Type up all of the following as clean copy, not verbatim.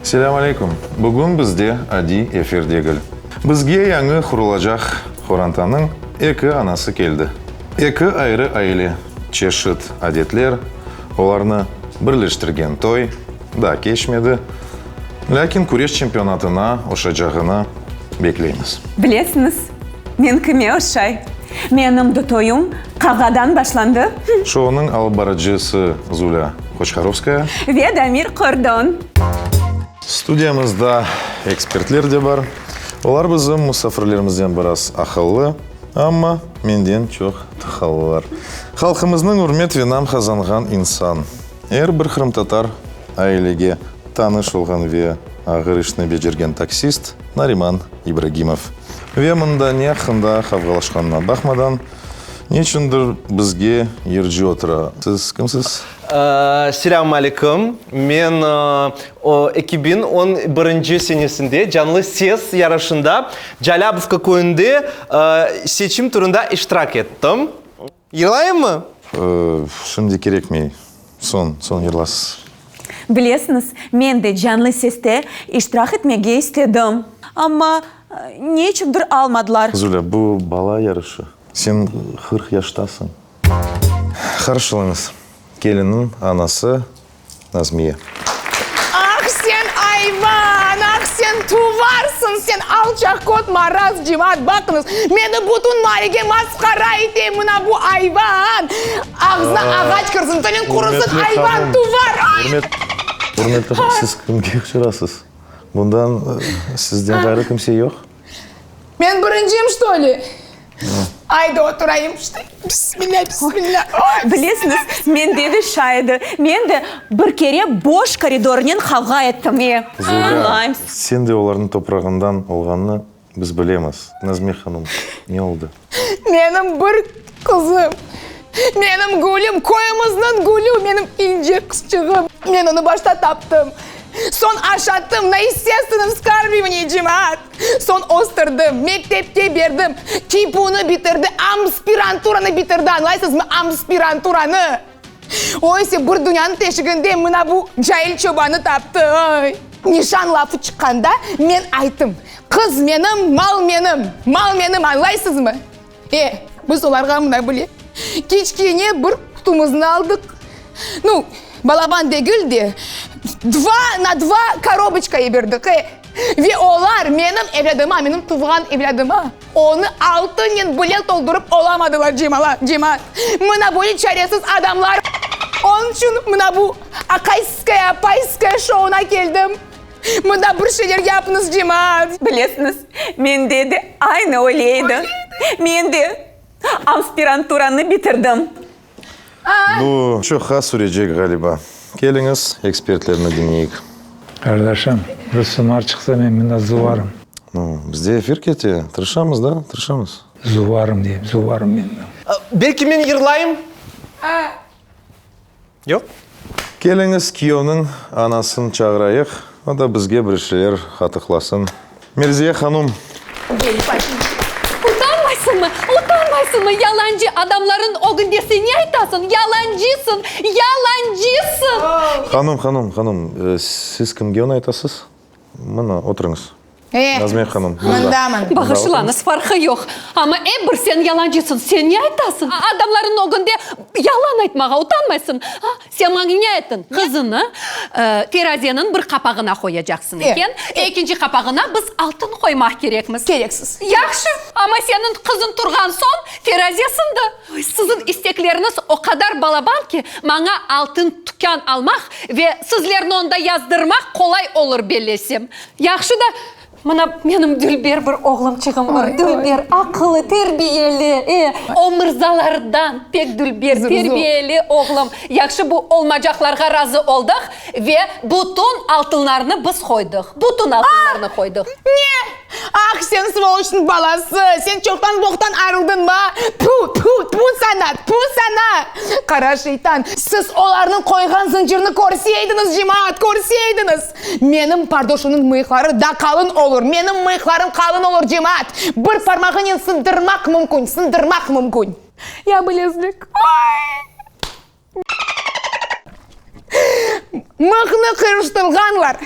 Selâm aleyküm! Bugün bizde adiy efir degil. Bizge yañı qurulacaq qorantanıñ eki anası keldi. Eki ayrı aile, çeşit adetler, olarnı birleştirgen toy daa keçmedi, lâkin küreş çempionatına oşacağını bekleymiz. Bilesiñiz, men kime oşay? Menim de toyum qavğadan başlandı. Şounıñ alıp barıcısı Zulâ Qoçqarovskaya. Ve Damir Kordon. Studiyamızda ekspertler de bar. Olar bizim musafirlerimizden biraz aqıllı, amma menden çoq tıqallılar. Halqımıznıñ ürmet ve nam qazanğan insan, er bir qırımtatar ailege tanış olğan ve ağır işni becergen taksist Nariman İbragimov. Ve mında ne aqqında qavğalaşqanına baqmadan, neçündir bizge yırcı otura. Siz kimsiz? Selâm aleyküm. Men 2011 senesinde Canlı ses yarışında Calâbovka köyünde seçim turında iştirak ettim. Yırlayımmı? Şimdi kerekmey. Soñ, soñ yırlasız. Bilesiñiz, men de Canlı seste iştirak etmege istedim, amma ne içündir almadılar. Zulâ, bu bala yarışı. Sen 40 yaştasıñ. Qarşılañız, kelinniñ anası Nazmiye. Ah, sen ayvan, ah, sen tuvarsıñ, sen alçaq köt maraz cemaat, baqıñız, meni bütün maalege masqara ete mına bu ayvan, ağzına ağaç kirsin, tiliñ qurusın, ayvan, tuvar, ay! Ürmetli hanım, siz kimge qıçırasız? Bundan sizden ğayrı kimse yoq. Men birincim, çto li? Ayda oturayım, bismillâ, bismillâ. Bilesiñiz, mende de şay edi. Men de bir kere boş koridornen qavğa ettim. E, Zuhra, sen de olarnıñ toprağından olğanını biz bilemiz. Nazmiye hanım, ne oldı? Menim bir qızım, menim gülüm, köyümizniñ gülü, menim ince qızçığım. Men onı başta taptım, soñ aşattım, na estestvenno vskarmivaniyi, cemaat. Soñ östürdim, mektepke berdim, KİPU-nı bitirdi, amspiranturanı bitirdi, añlaysızmı, amspiranturanı! O ise bir dünyanıñ teşiginde mına bu cail çobanı taptı. Ay! Nişan lafı çıqqanda men ayttım, qız menim, mal menim, mal menim, añlaysızmı? E, biz olarğa mına bile kiçkene bir qutumıznı aldıq. Nu, balaban degil de, dva na dva koroboçka yiberdik, e. Ve olar menim evlâdıma, menim tuvğan evlâdıma, onı altınnen bile toldurıp olamadılar, cemaat. Mına böyle çaresiz adamlar. Onıñ içün mına bu Aqayskaya, apayskaya şouna keldim. Mında bir şeyler yapıñız, cemaat. Bilesiñiz, mende de aynı öyle edi. Men de aspiranturanı bitirdim. Bu çoqqa sürecek, ğaliba. Keliñiz, ekspertlerni diñleyik. Qardaşım, bir sumar çıqsa, men mında zuvarım. Nu, bizde efir kete, tırışamız da, tırışamız. Zuvarım deyim, zuvarım men. Belki men yırlayım? Yoq. Keliñiz, kiyevniñ anasını çağırayıq, o da bizge bir şeyler qatıqlasın. Merziye hanum. Utanmaysıñmı? Utanmaysıñmı, yalancı, adamlarnıñ ögünde sen ne aytasıñ? Yalancısıñ! Yalancısıñ! Hanum, hanum, hanum, siz kimge onı aytasız? Mına, oturıñız. Nazmiye hanım, mında. Mındamın. Bağışlañız, farqı yoq. Amma ep bir sen yalancısıñ. Sen ne aytasıñ? Adamlarnıñ ögünde yalan aytmağa utanmaysıñ? A? Sen maña ne ayttıñ? Qızını terazeniñ bir qapağına qoyacaqsıñ eken, ekinci qapağına biz altın qoymaq kerekmiz. Kereksiz. Yahşı, amma seniñ qızıñ turğan soñ teraze sındı. Siziñ istekleriñiz o qadar balaban ki, maña altın tükân almaq ve sizlerni onda yazdırmaq qolay olur bellesem. Yahşı da, mına menim dülber bir oğlumçığım bar, dülber, aqıllı, terbiyeli, e, o mırzalardan pek dülber, terbiyeli oğlum. Yahşı, bu olmacaqlarğa razı oldıq ve bütün altınlarnı biz qoydıq, bütün altınlarnı qoydıq. Ne? Ah, sen svoloçnıñ balası, sen çoqtan boqtan ayırıldıñ ba? Tfu, tfu, tfu saña, tfu saña! Qara şeytan, siz olarnıñ qoyğan zıncırını körseydiñiz, cemaat, körseydiñiz! Menim pardoşımnıñ mıyıqları da qalın olur, menim mıyıqlarım qalın olur, cemaat! Bir parmağınen sındırmaq mümkün, sındırmaq mümkün! Ya bilezlik, oy! Mıqnı qırıştırğanlar.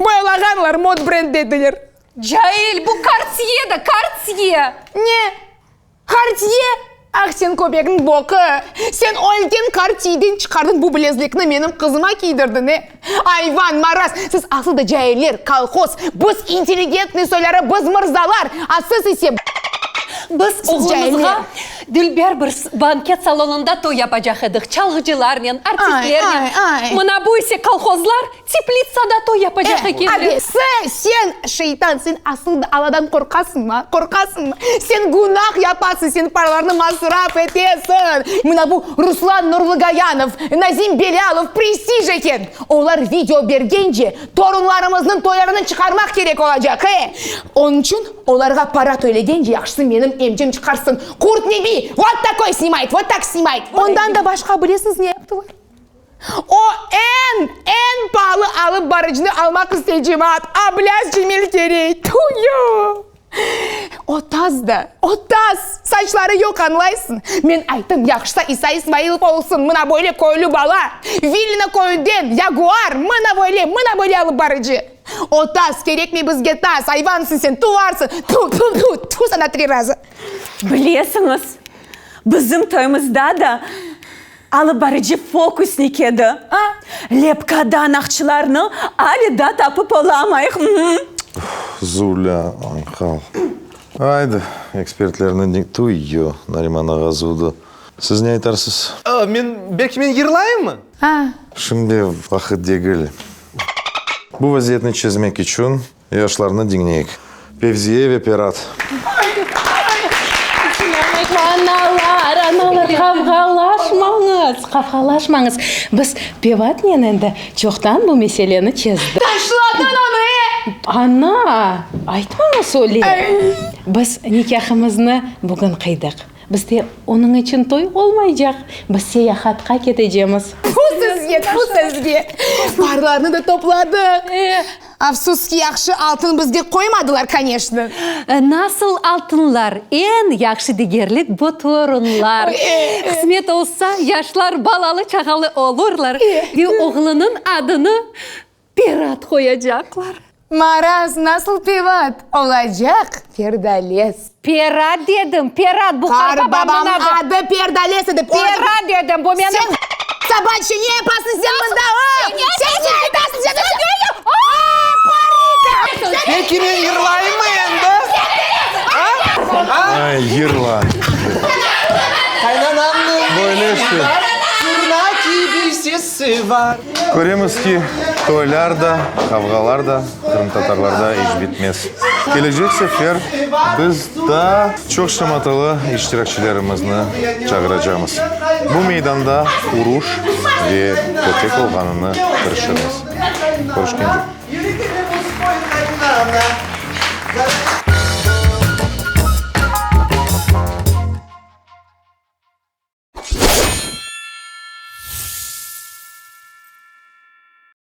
Boyalağanlar, mod brend dediler. Cail, bu Kartye da, Kartye! Ne? Kartye? Ah, sen köpekniñ boqı! Sen ölgen Kartyeden çıqardıñ bu bilezlikni, menim qızıma kiydirdiñ, e? Ayvan, maraz! Siz asıl da cailler, kolhoz! Biz intelligentnıy soyları, biz mırzalar, a siz ise. Biz oğlumızğa dülber bir banket salonında toy yapacaq edik, çalğıcılarnen, artistlernen. Mına bu ise kolhozlar teplitsada toy yapacaq ekenler. Abi, sen, şeytan, sen asıl da Alladan qorqasıñmı, a? Qorqasıñmı? Sen günah yapasıñ, sen paralarnı masraf etesiñ. Mına bu Ruslan Nurlıgayanov, Nazim Belâlov prestij eken. Olar video bergence, torunlarımıznıñ toylarını çıqarmaq kerek olacaq, e! Onıñ içün olarğa para tölegence yahşısı menim emcem çıqarsın. Qurt Nebi, vot takoy snimayet, vot tak snimayet. Ondan da başqa bilesiñiz ne yaptılar? O eñ, eñ paalı alıp barıcını almaq istey cemaat, Ablâz Cemil Kerey. Tuyu! O taz da, o taz! Saçları yoq, añlaysıñ. Men ayttım, yahşısa İsa İsmailov olsun, mına böyle köylü bala, Villino köyünden, Yaguar, mına böyle, mına böyle alıp barıcı. O taz, kerekmey bizge taz, ayvansıñ sen, tuvarsıñ, tu, tu, tu, tu sana tri raza. Bilesiñiz, bizim toyumızda da alıp barıcı fokusnik edi. Lepkadan aqçılarnı ale da tapıp olamayıq. Zulâ, añqal. Aydı, ekspertlerni Tuyyo, Nariman ağa zudı. Siz ne aytarsız? Men, belki men yırlayımmı? Şimdi vaqıt degil. Bu vaziyetni çezmek içün yaşlarnı diñleyik. Fevziye ve Perat. Analar, analar, qavğalaşmañız, qavğalaşmañız. Biz Pevatnen endi çoqtan bu meseleni çezdik. Taşladın onı, e! Ana, aytmañız öyle. Biz nikâhımıznı bugün qıydıq. Bizde onıñ içün toy olmaycaq, biz seyahatqa ketecemiz. Tfu sizge, tfu sizge! Parlarnı da topladıq. Afsus ki, yahşı altın bizge qoymadılar, koneşno. Nasıl altınlar? Eñ yahşı degerlik bu torunlar. Qısmet olsa, yaşlar balalı-çağalı olurlar ve oğlunıñ adını Perat qoyacaqlar. Maraz, nasıl Pevat olacaq, Ferdales? Perat dedim, Perat, bu qartbabamnıñ adı. Qartbabamnıñ adı Ferdales edi. Perat dedim, bu menim. Sen sobaçya, ne yapasıñ sen mında, o? Sen ne aytasıñ sen? Peki men yırlayımmı endi? A? Ay, yırla. Qaynanamnıñ Böyle işte. Turna kibi sesi bar. Köremiz ki, toylar da, qavğalar da qırımtatarlarda iç bitmez. Kelecek sefer biz daa çoq şamatalı iştirakçilerimizni çağıracamız. Bu meydanda uruş ve kötek olğanını tırışırmız. Körüşkence.